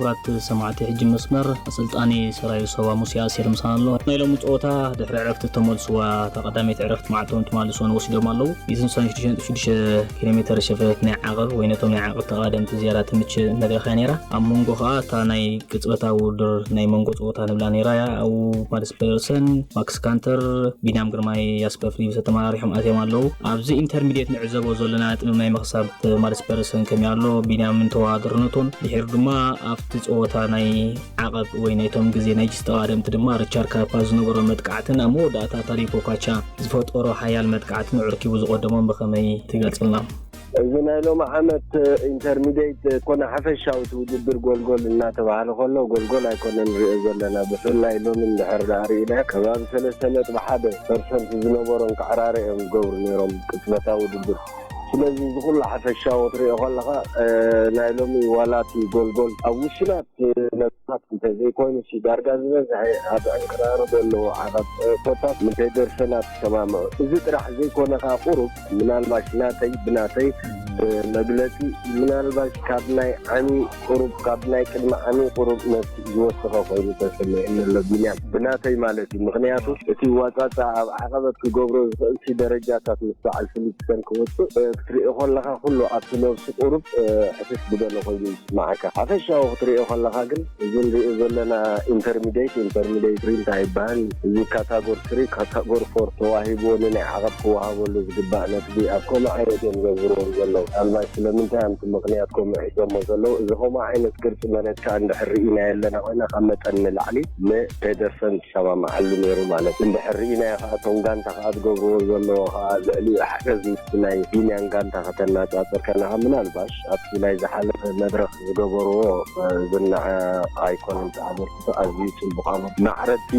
ክቡራት ሰማዕቲ፣ ሕጂ መስመር ኣሰልጣኒ ሰራዩ ሰባ ሙሴ ኣሲር ምሳና ኣሎ። ናይ ሎሚ ጸወታ ድሕሪ ዕረፍቲ ተመልስዋ፣ እታ ቀዳመይቲ ዕረፍቲ መዓልቶም ትማሊ ሰኑ ወሲዶም ኣለዉ። ሚእትን ሰን ሽዱሽተ ነጥቢ ሽዱሽተ ኪሎ ሜተር ሸፈት ናይ ዓቐብ ወይ ነቶም ናይ ዓቐብ ተቓደምቲ ዝያዳ ትምች መድረኽ እያ ነይራ። ኣብ መንጎ ኸኣ እታ ናይ ቅጽበታዊ ውድድር ናይ መንጎ ጸወታ ንብላ ነይራ እያ። ኣብኡ ማድስ ፔደርሰን፣ ማክስ ካንተር፣ ቢንያም ግርማይ፣ ያስፐር ፊሊፕስ ተመራሪሖም ኣትዮም ኣለዉ። ኣብዚ ኢንተርሚዲየት ንዕዘቦ ዘለና ጥምም ናይ ምኽሳብ ማድስ ፔደርሰን ከመይ ኣሎ፣ ቢንያምን ተወዳደርነቱን። ድሒሩ ድማ ኣብቲ ጸወታ ናይ ዓቐብ ወይ ናይቶም ግዜ ናይ ጅስ ተቓደምቲ ድማ ሪቻርድ ካራፓዝ ዝነበሮ መጥቃዕትን ኣብ መወዳእታ ታዲ ፖካቻ ዝፈጠሮ ሓያል መጥቃዕትን ዕርኪቡ ዝቐደሞም ብኸመይ ትገልጽልና? እዚ ናይ ሎሚ ዓመት ኢንተርሚዲየት ኮነ ሓፈሻዊ እቲ ውድድር ጎልጎል እናተባህለ ከሎ፣ ጎልጎል ኣይኮነን ንሪኦ ዘለና። ብፍላይ ሎሚ እንድሕር ደኣ ርኢና፣ ከባቢ ሰለስተ ነጥቢ ሓደ ፐርሰንት ዝነበሮም ክዕራረ እዮም ዝገብሩ ነይሮም ቅጽበታዊ ውድድር። ስለዚ እዚ ኩሉ ሓፈሻዊ ክትሪኦ ከለኻ፣ እ፣ ናይ ሎሚ ዋላ እቲ ጎልጎል ኣብ ውሱናት ነጥብታት እንተዘይኮይኑ ሲ ዳርጋ ዝበዝሐ ኣብ ዕንክራሮ ዘለዎ ዓቐብ ኮታት ንፔደርሰን ኣትሰማምዑ። እዚ ጥራሕ ዘይኮነ ከኣ ቁሩብ ምናልባሽ ናተይ ብናተይ፣ እ፣ መግለጺ ምናልባሽ ካብ ናይ ዓሚ ቁሩብ ካብ ናይ ቅድሚ ዓሚ ቁሩብ ነቲ ዝወሰኸ ኮይኑ ተሰሚዑኒ ኣሎ ቢንያም፣ ብናተይ ማለት እዩ። ምኽንያቱ እቲ ዋጻጻ ኣብ ዓቐበት ክገብሮ ዝኽእል ሲ ደረጃታት ምስ በዓል ፊሊፕሰን ክወጽእ፣ እ፣ ክትሪኦ ከለኻ ኩሉ ኣብቲ ነብሱ ቁሩብ፣ እ፣ ሕስስ ዝበለ ኮይኑ ይስምዓካ። ሓፈሻዊ ክትሪኦ ከለኻ ግን እዚ ንሪኦ ዘለና ኢንተርሚዲየት፣ ኢንተርሚዲየት ትሪ እንታይ ይበሃል? እዚ ካታጎር ትሪ፣ ካታጎር ፎር ተዋሂብዎ ንናይ ዓቐብ ክወሃበሉ ዝግባእ ነጥቢ ኣብ ከምኡ ዓይነት እዮም ዘዝርዎም ዘለዉ። ምናልባት ስለምንታይ እዮም እቲ ምኽንያት ከምኡ ሒዞሞ ዘለዉ? እዚ ከምኡ ዓይነት ቅርጺ መሬት ከኣ እንድሕር ርኢናዮ ኣለና ኮይና ካብ መጠን ንላዕሊ ንፔደርሰን ዝሰማምዓሉ ነይሩ ማለት እዩ። እንድሕር ርኢናዮ ከኣ እቶም ጋንታ ከኣ ዝገብርዎ ዘለዉ ከኣ ልዕሊኡ ሓገዝ ምስቲ ናይ ቢንያም ጋንታ ከተነጻጽር ከለኻ ምናልባሽ ኣብቲ ናይ ዝሓለፈ መድረኽ ዝገበርዎ፣ እ፣ ዝነዓቕ ኣይኮነን። እቲ ኣበርክቶ ኣዝዩ ጽቡቕ ኣሎ። ማዕረቲ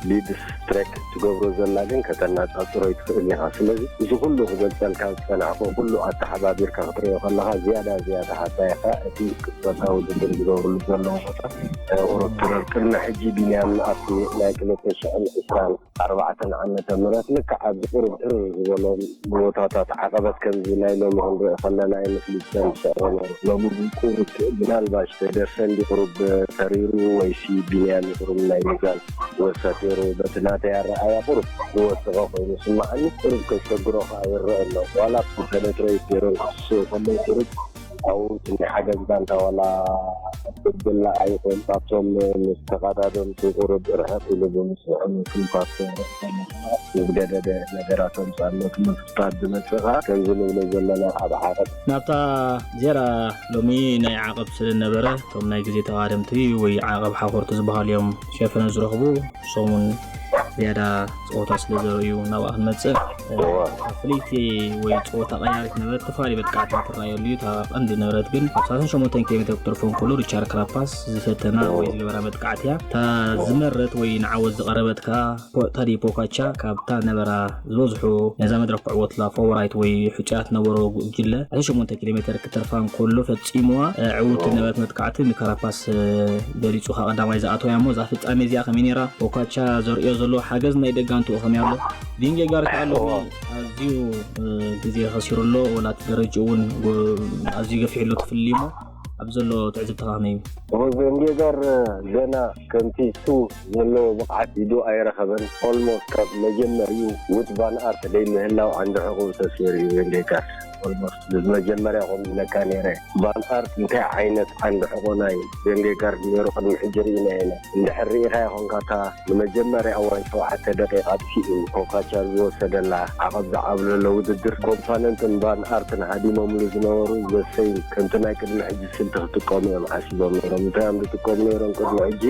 ሊድስ ትሬክ ትገብሮ ዘላ ግን ከተነጻጽሮ ኣይትኽእልን ኢኻ። ስለዚ እዚ ኩሉ ክገልጸልካ ዝጸናሕኩ ኩሉ ኣተሓባቢርካ ክትሪኦ ከለኻ ዝያዳ ዝያዳ ሓሳይኻ እቲ ቅጽበታዊ ውድድር ዝገብርሉ ዘለዉ ቦታ፣ እ፣ ቁሩብ ትረር። ቅድሚ ሕጂ ቢንያም ኣብቲ ናይ ክልተ ሽሕን ዕስራን ኣርባዕተን ዓመተ ምህረት ልክዕ ኣብዚ ቁሩብ ትርር ዝበሎም ቦታታት ዓቐበት ከምዚ ናይ ሎሚ ክንርኢ ከለና ኣይመስል ዝሰንሰ ነይሩ። ሎሚ ግን ቁሩብ ምናልባሽ ፔደርሰን ድዩ ቁሩብ ተሪሩ ወይሲ ቢንያም ቁሩብ ናይ ሚዛን ወሰት ነይሩ። በቲ ናተይ ኣረኣያ ቁሩብ ዝወሰኸ ኮይኑ ስማዓኒ፣ ቁሩብ ከሸግሮ ከኣ ይረአ ኣሎ። ዋላ ፔኔትሬት ገይሮም ክስስኡ ከለዉ ቁሩብ ኣብኡ እቲ ናይ ሓገዝ ጋንታ ዋላ ክብላ ኣይኽእል። ካብቶም ምስ ተቐዳደምቱ ቁሩብ ርሕቕ ኢሉ ብምስርሑ ምክንታት ዝገደደ ነገራት ኣምጻእነት ምፍታት ዝመጽእ ከኣ ከምዚ ንብሎ ዘለና ኣብ ዓቐብ ናብታ ዜራ ሎሚ ናይ ዓቐብ ስለ ነበረ እቶም ናይ ግዜ ተቓደምቲ ወይ ዓቐብ ሓኾርቲ ዝበሃሉ እዮም ሸፈነ ዝረኽቡ። ንሶም እውን ዝያዳ ጸወታ ስለ ዘርእዩ ናብኣ ክንመጽእ። እዋ። ፍልይቲ ወይ ጸወታ ቀያሪት ነበረት፣ ተፈላለዩ መጥቃዕቲ ትረኣየሉ እዩ። እታ ቀንዲ ነበረት ግን ኣብ ሰላሳን ሸሞንተን ኪሎ ሜትር ክትተርፎ እንከሎ ሪቻርድ ክራፓስ ዝፈተና እዋ። ወይ ዝገበራ መጥቃዕቲ እያ። እታ ዝመረት ወይ ንዓወት ዝቐረበት ከኣ ፖ-፣ ታዲ ፖካቻ ካብታ ነበራ ዝበዝሑ ነዛ መድረኽ ክዕወትላ ፎወራይት ወይ ሕጹያት ነበሮ ጉጅለ ሰላሳን ሸሞንተ ኪሎ ሜትር ክተርፋ እንከሎ ፈጺምዋ፣ እ፣ ዕውቲ ነበረት መጥቃዕቲ ንካራፓስ፣ እ፣ ገሊጹ ካብ ቀዳማይ ዝኣተወ እያ እሞ እዛ ፍጻሜ እዚኣ ከመይ ነይራ? ፖካቻ ዘርእዮ ዘሎ ሓገዝ ናይ ደጋንትኡ ከመይ ኣሎ? ቪንጌጋር ከኣ ሎሚ ኣዝዩ፣ እ፣ ግዜ ከሲሩ ኣሎ። ወላ እቲ ደረጃ እውን ጎ-፣ ኣዝዩ ገፊሑ ኣሎ ትፍልይ እሞ ኣብ ዘሎ ትዕዝብትኻ ከመይ እዩ? ቪንጌጋር ገና ከምቲ እሱ ዘለዎ ብቕዓት ኢዱ ኣይረኸበን። ኦልሞስት ካብ መጀመሪኡ ውድ ቫን ኣርት ደይ ምህላው ዓንዲ ሕቑ ተሰይሩ እዩ ቪንጌጋር። ኦልሞስት መጀመርያ ከምኡ ኢለካ ነይረ። ቫን ኣርት እንታይ ዓይነት ዓንዲ ሕቖ ናይ ቬንጌጋርድ ነይሩ ቅድሚ ሕጂ ርኢና ኢና። እንድሕር ርኢኻዮ ኾንካ እታ ንመጀመርያ እዋን ሸውዓተ ደቂቕ ኣጥፊኡ ፖካቻር ዝወሰደላ ዓቐብ ዝዓብለሎ ውድድር ኮምፖነንትን ቫን ኣርትን ሃዲሞምሉ ዝነበሩ ዘሰይም ከምቲ ናይ ቅድሚ ሕጂ ስልቲ ክጥቀሙ እዮም ሓሲቦም ነይሮም። እንታይ እዮም ዝጥቀሙ ነይሮም ቅድሚ ሕጂ?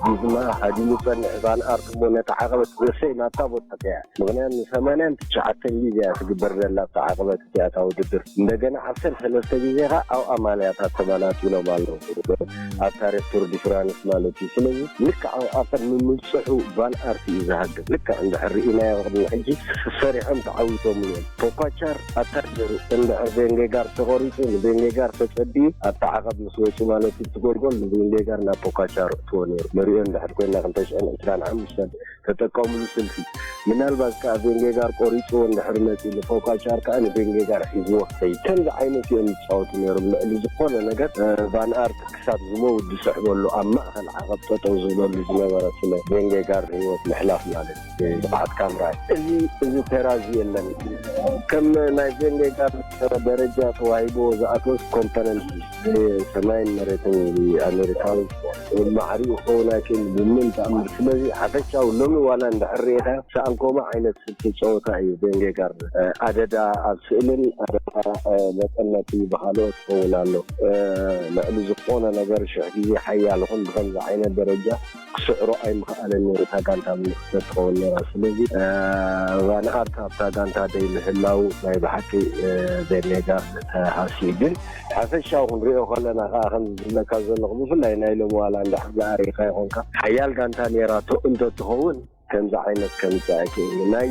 ግዝማ ሃዲሙ ጸንሕ ቫን ኣርት እሞ ነቲ ዓቐበት ዘሰይም ኣብታ ቦታ እያ። ምኽንያቱ ንሰማንያን ትሽዓተን ግዜ እያ ትግበር ዘላ ኣብታ ዓቐበት እቲኣ እታ ውድድር። እንደገና ዓሰርተ ሰለስተ ግዜ ኸኣ ኣብኣ ማልያታት ተመናጢሎም ኣለዉ። ኣብ ታሪኽ ቱር ዲ ፍራንስ ማለት እዩ። ስለዚ ልክዕ ኣብኣ ቅድሚ ምብጽሑ ቫን ኣርት እዩ ዝሃድም። ልክዕ እንድሕር ርኢናዮ ቅድሚ ሕጂ ሰሪሖም ተዓዊቶምሉ እዮም። ፖካቻር ኣታ ጀሩ እንድሕር ቬንጌጋር ተቖሪጹ ንቬንጌጋር ተጸቢዩ ኣብቲ ዓቐብ ምስ ወጹ ማለት እዩ። እቲ ጎልጎል ንቬንጌጋር ናብ ፖካቻር እትዎ ነይሩ። ንሪኦ እንድሕር ኮይና ክልተ ሽሕን ዕስራን ሓሙሽተን ተጠቀምሉ ስልቲ። ምናልባት ከኣ ቬንጌጋር ቆሪጽዎ እንድሕር መጺኡ ንፖካቻር ከኣ ንቬንጌጋር ዝወሰይ ከምዚ ዓይነት እዮም ዝፃወቱ ነይሮም። ልዕሊ ዝኾነ ነገር ቫን ኣርት ክሳብ ዝመውት ዝስዕበሉ ኣብ ማእኸል ዓቐብ ጠጠው ዝበሉ ዝነበረ ስለ ቬንጌጋርድ ህይወት ምሕላፍ ማለት እዩ። ብቕዓት ካምራይ እዚ እዚ ተራዚ የለን። ከም ናይ ቬንጌጋርድ ደረጃ ተዋሂቦ ዝኣተወስ ኮምፖነንት ሰማይን መሬትን ኣሜሪካዊ ማዕሪኡ ክኸውን ኣይክእል ብምንም ተኣምር። ስለዚ ሓፈሻዊ ሎሚ ዋላ እንድሕር ርኢኻ ሰኣንኮማ ዓይነት ስልቲ ጸወታ እዩ ቬንጌጋርድ። ኣደዳ ኣብ ስእልን ኣደዳ መጠነቲ ብኻልኦት ክኸውን ኣሎ። ልዕሊ ዝኾነ ነገር ሽሕ ግዜ ሓያል ኹን ብኸምዚ ዓይነት ደረጃ ክስዕሮ ኣይምኽኣለን ነይሩ። እታ ጋንታ ምልክተት ትኸውን ነይራ። ስለዚ ቫን ኣርት ኣብታ ጋንታ ደይ ምህላው ናይ ብሓቂ ቬንጌጋርድ ተሃስዩ። ግን ሓፈሻዊ ክንሪኦ ከለና ከዓ ከምዚ ዝብለካ ዘለኹ ብፍላይ ናይ ሎሚ ዋላ እንድሕር ዝኣሪእካ ይኾንካ ሓያል ጋንታ ነይራቶ እንተትኸውን ከምዚ ዓይነት ከምፅእ ኣይክእል። ናይ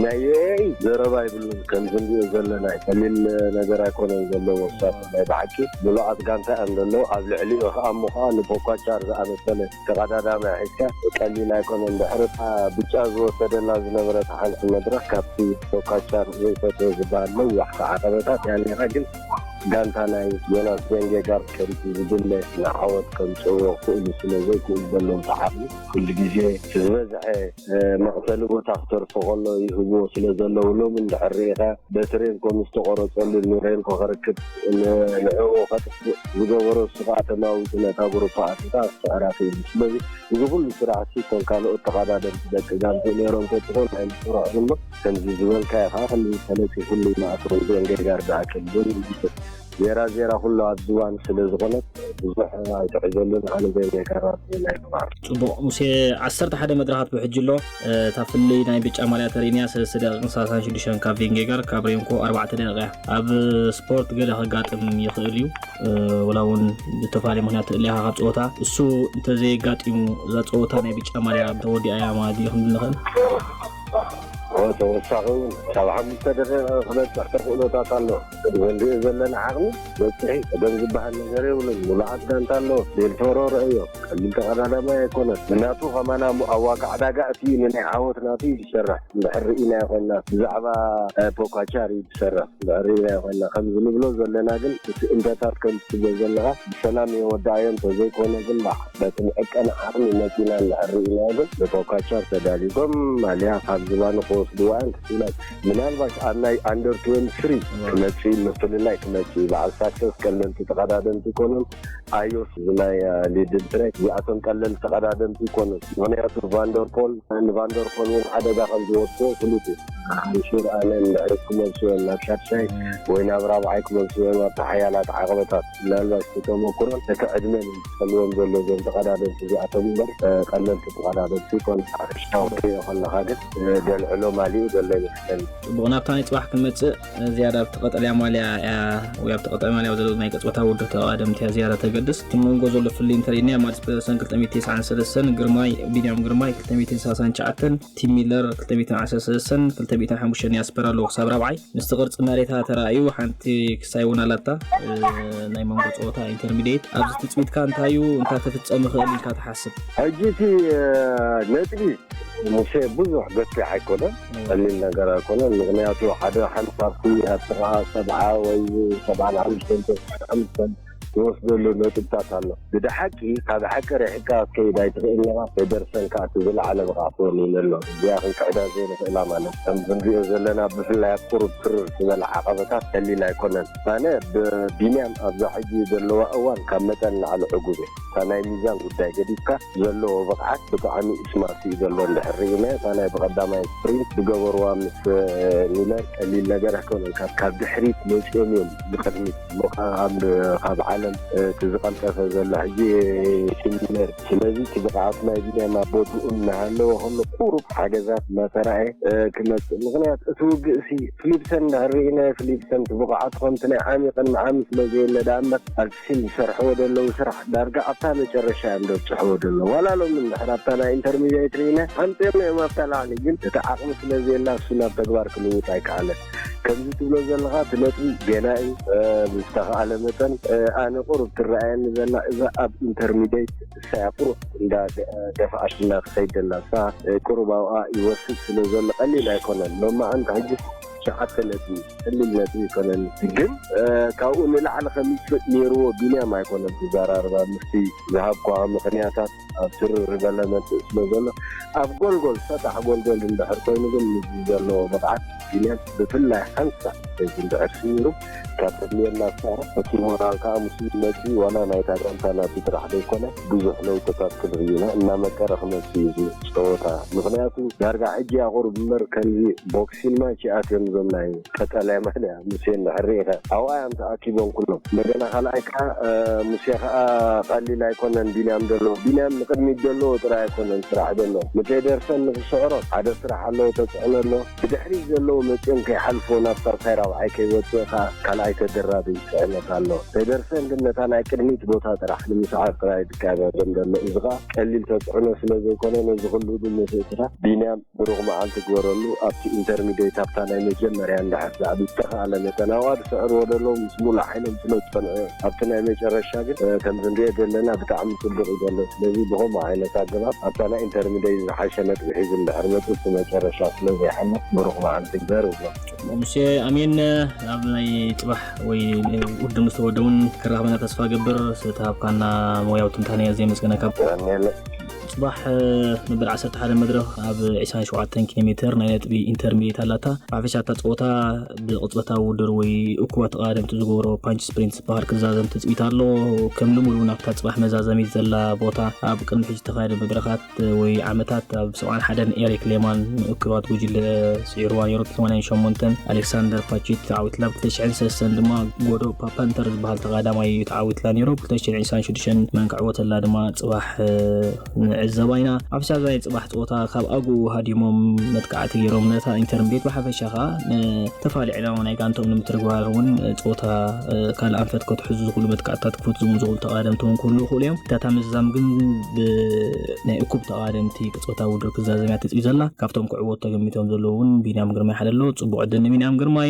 ናይ ዩኤኢ ዘረባ ይብሉን ከምዚ ንሪኦ ዘለና እዩ። ቀሊል ነገር ኣይኮነን ዘለዎ። ሳት ናይ ብሓቂ ብሉዓት ጋንታ እዮም ዘለዉ። ኣብ ልዕሊኡ ከዓ እሞ ከዓ ንፖኳቻር ዝኣመሰለ ተቐዳዳማይ ሒዝካ ቀሊል ኣይኮነን። ድሕሪ እታ ብጫ ዝወሰደላ ዝነበረት ሓንቲ መድረኽ ካብቲ ፖኳቻር ዘይፈትዎ ዝበሃል ነዋሕቲ ዓቐበታት እያ ነይራ። ግን ጋንታ ናይ ዮናስ ቬንጌጋርድ ከምቲ ዝድለ ንዓወት ከምፅእዎ ክእሉ ስለ ዘይክእሉ ዘለዉ ተዓቕሚ ኩሉ ግዜ ዝበዝሐ መቕተሊ ቦታ ክተርፎ ከሎ ይህብዎ ስለ ዘለዉ ሎሚ እንድሕር ርኢኻ በቲ ሬንኮ ምስ ተቆረፀሉ ንሬንኮ ክርክብ ንዕኡ ከጥፍእ ዝገበሮ እሱ ከዓ ተማዊቱ ነታ ጉሩፓ ኣትታ ክስዕራ ክኢሉ። ስለዚ እዚ ኩሉ ስራሕ ሲ እቶም ካልኦት ተቐዳደምቲ ደቂ ጋንቱ ነይሮም ተትኾን ኣይምስርሑ እሞ ከምዚ ዝበልካ ኢኻ ከምዚ ተለፂፉሉ ይማእቶም ቬንጌጋርድ ኣክል ግን ዜራ ዜራ ኩሉ ኣብ ዝባን ስለ ዝኾነት ብዙሕ ኣይትዕዘሉን። ኣነ ቬንጌጋርድ ናይ ግባር ፅቡቕ ሙሴ፣ ዓሰርተ ሓደ መድረኻት ብሕጂ ኣሎ። እታ ፍልይ ናይ ብጫ ማልያ ተርእይንያ ሰለስተ ደቂቕን ሰላሳን ሽዱሽተን ካብ ቬንጌጋር ካብ ሬንኮ ኣርባዕተ ደቂቕ እያ። ኣብ ስፖርት ገለ ከጋጥም ይኽእል እዩ። ወላ እውን ብዝተፈላለየ ምክንያት ተእልያኻ ካብ ፀወታ እሱ እንተዘየጋጢሙ እዛ ፀወታ ናይ ብጫ ማልያ ተወዲኣ እያ ማለት ድዩ ክንብል ንኽእል? ተወሳኺ እውን ካብ ሓሙሽተ ደቂቕ ክበፅሕ ተኽእሎታት ኣሎ። ንሪኦ ዘለና ዓቕሚ በፅሒ ቀደም ዝበሃል ነገር የብሉን። ሙሉዓት ጋንታ ኣለዎ። ዴልቶሮ ረእዮ ቀሊል ተቐዳዳማይ ኣይኮነን። ብናቱ ከማና ኣዋጋ ዕዳጋ እቲ ንናይ ዓወት ናቱ እዩ ዝሰርሕ። እንድሕር ርኢናዮ ኮይና ብዛዕባ ፖካቻር እዩ ዝሰርሕ። እንድሕር ርኢናዮ ኮይና ከምዚ ንብሎ ዘለና ግን እቲ እምበታት ከምዚ ትብሎ ዘለኻ ብሰላም የወዳኣዮ እንተዘይኮነ ግን በቲ ምዕቀኒ ዓቕሚ መፂና እንድሕር ርኢናዮ ግን ንፖካቻር ተዳልዩ እቶም ማልያ ካብ ዝባኑ ክወስድዋ እዮም ክፍለት ምናልባሽ ኣብ ናይ ኣንደር ትወንቲ ስሪ ክመፅእ ምፍልላይ ክመፅእ በዓል ሳክሰስ ቀለልቲ ተቐዳደምቲ ይኮኑን ኣዮስ ናይ ሊድል ትሬት እዚኣቶም ቀለል ተቐዳደምቲ ይኮኑን ምክንያቱ ቫንደርፖል ንቫንደርፖል እውን ሓደጋ ከም ዝወድቆ ፍሉጥ እዩ ኣንሹር ኣነ ንድሕሪት ክመልሱ እዮም ናብ ሻድሻይ ወይ ናብ ራብዓይ ክመልሱ እዮም ኣብቲ ሓያላት ዓቐበታት ምናልባሽ ተመክሮን እቲ ዕድመን ዝጸልዎም ዘሎ እዞም ተቐዳደምቲ እዚኣቶም እምበር ቀለልቲ ተቐዳደምቲ ይኮኑ ሓፈሻዊ ክትሪኦ ከለኻ ግን ደልዕሎ ማሊኡ ዘሎ ይመስለኒ ፅቡቕ ናብታ ናይ ፅባሕ ክንመፅእ ዝያዳ ኣብቲ ቀጠልያ ማልያ እያ ወይ ኣብቲ ቀጠልያ ማልያ ዘለዉ ናይ ቀፅወታ ውድብ ተቐዳደምቲ እያ ዝያዳ ተገድስ እቲ መንጎ ዘሎ ፍልይ እንተሪእናያ ማልስ ፕረደርሰን ክልተ ሚእቲ ተስዓን ሰለስተን ግርማይ ቢንያም ግርማይ ክልተ ሚእቲ ሰላሳን ትሽዓተን ቲም ሚለር ክልተ ሚእቲ ዓሰርተ ሰለስተን ክልተ ሚእቲ ሓሙሽተን ያስፐር ኣለዎ ክሳብ ራብዓይ ምስቲ ቅርፂ መሬታ ተራእዩ ሓንቲ ክሳይ እውን ኣላታ ናይ መንጎ ፀወታ ኢንተርሚዲየት ኣብዚ ትፅቢትካ እንታይ እዩ እንታይ ክፍፀም ይኽእል ኢልካ ትሓስብ ሕጂ እቲ ነጥቢ ሙሴ ብዙሕ ገፊሕ ኣይኮነን ቀሊል ነገር ኣይኮነን ምክንያቱ ሓደ ሓምሳ ኣብቲ ጥቓ ሰብዓ ወይ ሰብዓን ሓሙሽተን ተስዓን ሓሙሽተን ዝወስደሉ ነጥብታት ኣሎ ብድሓቂ ካብ ሓቂ ርሒቅካ ክትከይድ ኣይትኽእልን ኢኻ ፌደርሰን ከዓ እቲ ዝለዓለ ብቕዓት ወኒኑ ኣሎ እዚኣ ክንክሕዳ ዘይንኽእላ ማለት ከም ዝንሪኦ ዘለና ብፍላይ ኣብ ቁሩብ ትርር ዝበለ ዓቐበታት ቀሊል ኣይኮነን ኣነ ብቢንያም ኣብዛ ሕጂ ዘለዋ እዋን ካብ መጠን ንላዕሊ ዕጉብ እየ እታ ናይ ሚዛን ጉዳይ ገዲፍካ ዘለዎ ብቕዓት ብጣዕሚ እዩ ስማርት እዩ ዘሎ እንድሕር ርኢና እታ ናይ ብቐዳማይ ስፕሪንት ዝገበርዋ ምስ ሚለር ቀሊል ነገር ኣይኮነን ካብ ድሕሪት መፂኦም እዮም ንቕድሚት እሞ ካብ ዓለም እቲ ዝቐልጠፈ ዘሎ ሕጂ ቲም ሚለር ስለዚ እቲ ብቕዓት ናይ ቢንያም ኣብ ቦትኡ እናሃለወ ከሎ ቁሩብ ሓገዛት እናተራእየ ክመፅእ ምክንያቱ እቲ ውግእ ሲ ፍሊፕሰን እንድሕር ርኢናዮ ፍሊፕሰን እቲ ብቕዓቱ ከምቲ ናይ ዓሚ ቅድሚ ዓሚ ስለ ዘየለ ደኣ እምበር ኣብቲ ሲን ዝሰርሕዎ ዘለዉ ስራሕ ዳርጋ ኣብታ መጨረሻ እዮም ዘብፅሕዎ ዘለዉ ዋላ ሎሚ እንድሕር ኣብታ ናይ ኢንተርሚዲየት ርኢና ኣምፅኦም እዮም ኣብታ ላዕሊ ግን እቲ ዓቕሚ ስለ ዘየላ እሱ ናብ ተግባር ክልውጥ ኣይከኣለን ከምዚ ትብሎ ዘለኻ እቲ ነጥቢ ገና እዩ ብዝተኸኣለ መጠን ኣነ ቁሩብ ትረኣየኒ ዘላ እዛ ኣብ ኢንተርሚዲየት እሳያ ቁሩብ እንዳ ደፍኣትና ትኸይድ ዘላ እሳ ቁሩብ ኣብኣ ይወስድ ስለ ዘሎ ቀሊል ኣይኮነን ሎማዓንቲ ሕጂ ሸዓተ ነጥቢ ቀሊል ነጥቢ ይኮነን። ግን ካብኡ ንላዕሊ ከሚፅእ ነይርዎ ቢንያም ኣይኮነን ዝዘራርባ ምስቲ ዝሃብኳ ምክንያታት ኣብ ስርር ዝበለ መልክዕ ስለ ዘሎ ኣብ ጎልጎል ሰጣሕ ጎልጎል እንድሕር ኮይኑ ግን ምስ ዘለዎ ብቕዓት ቢንያም ብፍላይ ሓንሳእ እዚ እንድሕር ስሚሩ ካብ ቅድሚና ዝሰዕረ እቲ ሞራል ከዓ ምስ መፅኡ ዋላ ናይታ ጋንታ ናቱ ጥራሕ ዘይኮነ ብዙሕ ለውጥታት ክንርኢ ኢና። እናመቀረ ክመፅእ እዩ እዚ ፀወታ። ምክንያቱ ዳርጋ ሕጂ ኣቑርብ እምበር ከምዚ ቦክሲን ማች ይኣትዮም እዞም ናይ ቀጠልያ ማልያ ሙሴ እንድሕር ርኢኻ ኣብኣ እዮም ተኣኪቦም ኩሎም። እንደገና ካልኣይ ከዓ ሙሴ ከዓ ቀሊል ኣይኮነን ቢንያም ዘለዎ። ቢንያም ንቅድሚት ዘለዎ ጥራይ ኣይኮነን ስራሕ ዘለዎ። ንፔደርሰን ንክስዕሮ ሓደ ስራሕ ኣለዎ ተፅዕኖ ኣለዎ። ብድሕሪት ዘለዉ መፅኦም ከይሓልፎ ናብታ ሳይ ራብዓይ ከይወፅእ ከዓ ካልኣይ ተደራቢ ፅዕነት ኣለዎ። ፔደርሰን ግን ነታ ናይ ቅድሚት ቦታ ጥራሕ ንምስዓር ጥራይ ዝቃበ ዘሎ። እዚ ከዓ ቀሊል ተፅዕኖ ስለ ዘይኮነ ነዚ ኩሉ ብምስእትታ ቢንያም ብሩኽ መዓልቲ ግበረሉ። ኣብቲ ኢንተርሚዲየት ኣብታ ናይ መጀመርያ እንድሕር ዛዕቢ ዝተኻእለ መጠን ኣብኣ ዝስዕርዎ ዘለዉ ምስ ሙሉእ ሓይሎም ስለ ዝጸንዑ እዮም። ኣብቲ ናይ መጨረሻ ግን ከምዚ ንሪኦ ዘለና ብጣዕሚ ጽቡቕ እዩ ዘሎ። ስለዚ ብኸምኡ ዓይነት ኣገባብ ኣብታ ናይ ኢንተርሚዲየት ዝሓሸ ነጥቢ ሒዙ እንድሕር መጹ እቲ መጨረሻ ስለ ዘይሓልፍ ብሩኽ መዓልቲ ግበር እብሎ። ሙሴ ኣሜን። ኣብ ናይ ጽባሕ ወይ ውድድር ምስ ተወደ እውን ክራኸበና ተስፋ ገብር። ዝተሃብካና ሞያዊ ትንታነ እየ ዘመስግነካ። የቐንየለይ። ጽባሕ መበል ዓሰርተ ሓደ መድረኽ ኣብ ዕስራን ሸውዓተን ኪሎ ሜትር ናይ ነጥቢ ኢንተርሚዲየት ኣላታ። ብሓፈሻ እታ ጸወታ ብቕጽበታዊ ውድድር ወይ እኩባት ተቓደምቲ ዝገብሮ ፓንች ስፕሪንት ዝበሃል ክዛዘም ትጽቢት ኣሎ። ከም ልሙድ እውን ኣብታ ጽባሕ መዛዘሚት ዘላ ቦታ ኣብ ቅድሚ ሕጂ ዝተኻየደ መድረኻት ወይ ዓመታት ኣብ ሰብዓን ሓደን ኤሪክ ሌማን እኩባት ጉጅለ ስዒርዋ ነይሩ። ሰማንያን ሸሞንተን ኣሌክሳንደር ፓቺት ተዓዊትላ፣ ብ ክልተ ሽሕን ሰለስተን ድማ ጎዶ ፓፓንተር ዝበሃል ተቓዳማይ እዩ ተዓዊትላ ነይሩ። ብ ክልተ ሽሕን ዕስራን ሽዱሽተን መን ክዕወተላ ድማ ጽባሕ ንዕዘባ ኢና። ኣብ ሻዛይ ጽባሕ ጸወታ ካብ ኣግኡ ሃዲሞም መጥቃዕቲ ገይሮም ነታ ኢንተርሚዲየት ብሓፈሻ ከኣ ንተፋሊ ዕላማ ናይ ጋንቶም ንምትግባር እውን ጸወታ ካልእ ኣንፈት ከትሕዙ ዝኽእሉ መጥቃዕትታት ክፍጽሙ ዝኽእሉ ተቓደምቲ እውን ክህልዉ ይኽእሉ እዮም። እታ ምዝዛም ግን ብናይ እኩብ ተቓደምቲ ጸወታ ውድድር ክዛዘም እያ ትጽቢት ዘላ። ካብቶም ክዕወቱ ተገሚቶም ዘለዉ እውን ቢንያም ግርማይ ሓደ ኣሎ። ጽቡቕ ዕድል ንቢንያም ግርማይ።